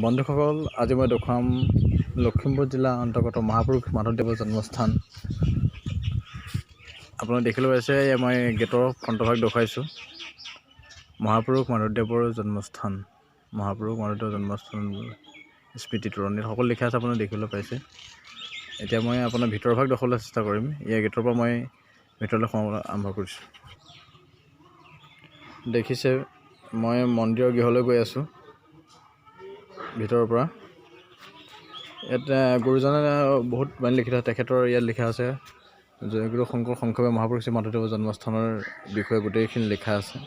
বন্ধুসকল, আজি মই দেখুৱাম লখিমপুৰ জিলাৰ অন্তৰ্গত মহাপুৰুষ মাধৱদেৱৰ জন্মস্থান। আপোনালোকে দেখিবলৈ পাইছে, এয়া মই গেটৰ ফ্ৰণ্টৰ ভাগ দেখুৱাইছোঁ। মহাপুৰুষ মাধৱদেৱৰ জন্মস্থান, মহাপুৰুষ মাধৱদেৱৰ জন্মস্থান স্মৃতি তোৰণি সকলো লিখা আছে, আপোনালোকে দেখিবলৈ পাইছে। এতিয়া মই আপোনাৰ ভিতৰৰ ভাগ দেখুৱাবলৈ চেষ্টা কৰিম। ইয়াৰ গেটৰ পৰা মই ভিতৰলৈ সোমাবলৈ আৰম্ভ কৰিছোঁ। দেখিছে, মই মন্দিৰৰ গৃহলৈ গৈ আছোঁ ভিতৰৰ পৰা। ইয়াত গুৰুজনে বহুত বাণী লিখি থোৱা, তেখেতৰ ইয়াত লিখা আছে জয়গুৰু শংকৰ সংক্ষেপে মহাপুৰুষ শ্ৰী মাধৱদেৱৰ জন্মস্থানৰ বিষয়ে গোটেইখিনি লিখা আছে।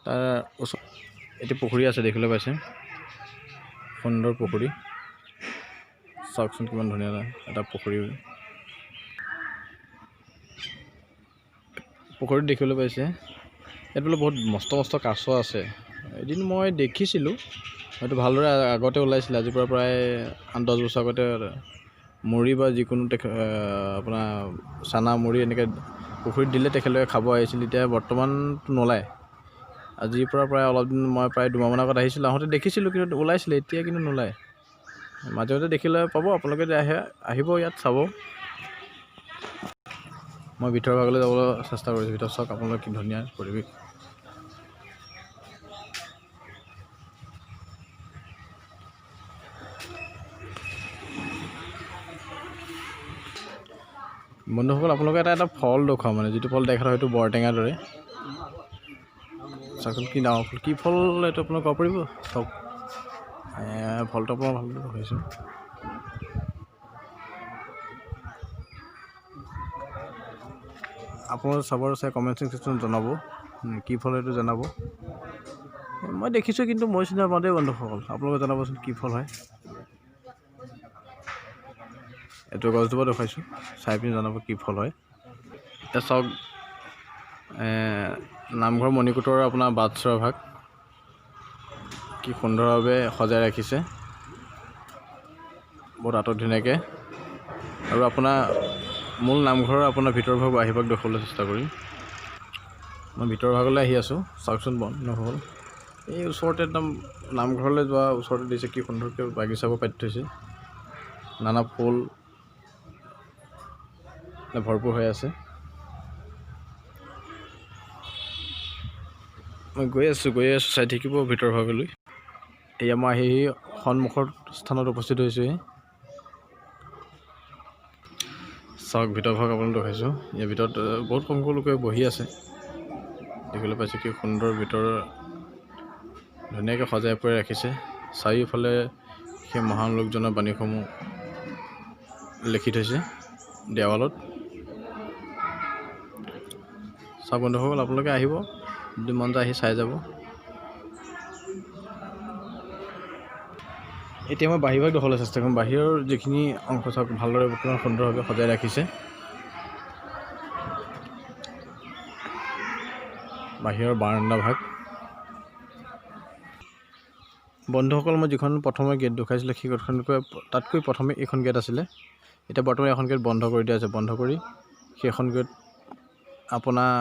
তাৰ ওচৰত এটি পুখুৰী আছে, দেখিবলৈ পাইছে, সুন্দৰ পুখুৰী। চাওকচোন কিমান ধুনীয়া এটা পুখুৰী। পুখুৰীত দেখিবলৈ পাইছে ইয়াত বোলে বহুত মস্ত মস্ত কাছ আছে। এদিন মই দেখিছিলোঁ, হয়তো ভালদৰে আগতে ওলাইছিলে, আজিৰ পৰা প্ৰায় 8-10 বছৰ আগতে। মুড়ি বা যিকোনো আপোনাৰ চানা মুড়ি এনেকৈ পুখুৰীত দিলে তেখেতলোকে খাব আহিছিল। এতিয়া বৰ্তমানতো নোলায়। আজিৰ পৰা প্ৰায় অলপ দিন, মই প্ৰায় 2 মাহমান আগত আহিছিলোঁ, আহোঁতে দেখিছিলোঁ, কিন্তু ওলাইছিলে, এতিয়া কিন্তু নোলায়। মাজে মাজে দেখিলে পাব। আপোনালোকে যদি আহে, আহিব, ইয়াত চাব। মই ভিতৰৰ ভাগলৈ যাবলৈ চেষ্টা কৰিছোঁ। ভিতৰত চাওক আপোনালোকে, কি ধুনীয়া পৰিৱেশ। বন্ধুসকল, আপোনালোকে এটা এটা ফল দেখুৱাম, মানে যিটো ফল দেখাত হয়তো বৰটেঙাৰ দৰে। চাওকচোন কি ডাঙৰ ফল, কি ফল এইটো আপোনালোকে ক'ব পাৰিব? চাওক, ফলটো আপোনাৰ ভালদৰে দেখুৱাইছোঁ। আপোনালোকে চাব, চাই কমেণ্ট ছেকশ্যনত জনাব কি ফল এইটো জনাব। মই দেখিছোঁ কিন্তু মই চিনি নাপাওঁ দেই বন্ধুসকল। আপোনালোকে জনাবচোন কি ফল হয় এইটো। গছজোপা দেখুৱাইছোঁ, চাই পিনি জনাব কি ফল হয়। এতিয়া চাওক, নামঘৰ মণিকূটৰ আপোনাৰ বাটচ'ৰা ভাগ কি সুন্দৰভাৱে সজাই ৰাখিছে, বহুত আটক ধুনীয়াকৈ। আৰু আপোনাৰ মূল নামঘৰৰ আপোনাৰ ভিতৰৰ ভাগ, বাহিৰ ভাগ দেখুৱাবলৈ চেষ্টা কৰিম। মই ভিতৰৰ ভাগলৈ আহি আছোঁ। চাওকচোন বন্ধুসকল, এই ওচৰতে একদম নামঘৰলৈ যোৱা ওচৰতে দিছে, কি সুন্দৰকৈ বাগিচাবোৰ পাতি থৈছে। নানা ফুল ভৰপূৰ হৈ আছে। মই গৈ আছোঁ, গৈ আছোঁ, চাই থাকিব ভিতৰৰ ভাগলৈ। এয়া মই আহি সন্মুখৰ স্থানত উপস্থিত হৈছোঁহি। চাওক, ভিতৰৰ ভাগ আপোনালোক দেখুৱাইছোঁ। ইয়াৰ ভিতৰত বহুত সংখ্যক লোকে বহি আছে, দেখিবলৈ পাইছোঁ। কি সুন্দৰ ভিতৰ, ধুনীয়াকৈ সজাই পৰাই ৰাখিছে। চাৰিওফালে সেই মহান লোকজনৰ বাণীসমূহ লিখি থৈছে দেৱালত। চাওক বন্ধুসকল, আপোনালোকে আহিব, যদি মন যায় আহি চাই যাব। এতিয়া মই বাহিৰ ভাগ দেখুৱাবলৈ চেষ্টা কৰিম। বাহিৰৰ যিখিনি অংশ, চাওক ভালদৰে কিমান সুন্দৰভাৱে সজাই ৰাখিছে বাহিৰৰ বাৰাণ্ডা ভাগ। বন্ধুসকল, মই যিখন প্ৰথমে গেট দেখুৱাইছিলোঁ, সেই গেটখনতকৈ তাতকৈ প্ৰথমে এইখন গেট আছিলে। এতিয়া বৰ্তমান এখন গেট বন্ধ কৰি দিয়া আছে। বন্ধ কৰি সেইখন গেট আপোনাৰ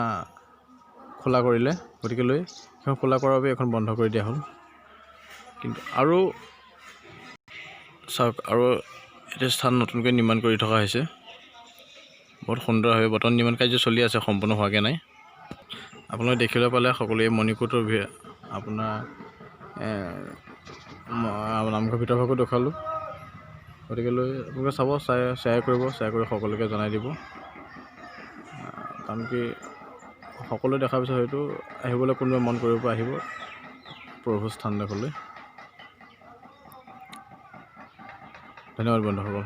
খোলা কৰিলে, গতিকেলৈ সেইখন খোলা কৰাৰ বাবে এইখন বন্ধ কৰি দিয়া হ'ল। কিন্তু আৰু চাওক, আৰু এইটো স্থান নতুনকৈ নিৰ্মাণ কৰি থকা হৈছে বহুত সুন্দৰভাৱে। বৰ্তমান নিৰ্মাণ কাৰ্য চলি আছে, সম্পূৰ্ণ হোৱাগৈ নাই। আপোনালোকে দেখিবলৈ পালে সকলোৱে মণিকূটৰ আপোনাৰ নামঘৰ ভিতৰ ভাগো দেখুৱালোঁ। গতিকেলৈ আপোনালোকে চাব, চাই শ্বেয়াৰ কৰিব, শ্বেয়াৰ কৰি সকলোকে জনাই দিব। কাৰণ কি, সকলোৱে দেখাৰ পিছত হয়তো আহিবলৈ কোনোবাই মন কৰিব, আহিব প্ৰভু স্থানডোখৰলৈ। ধন্যবাদ বন্ধুসকল।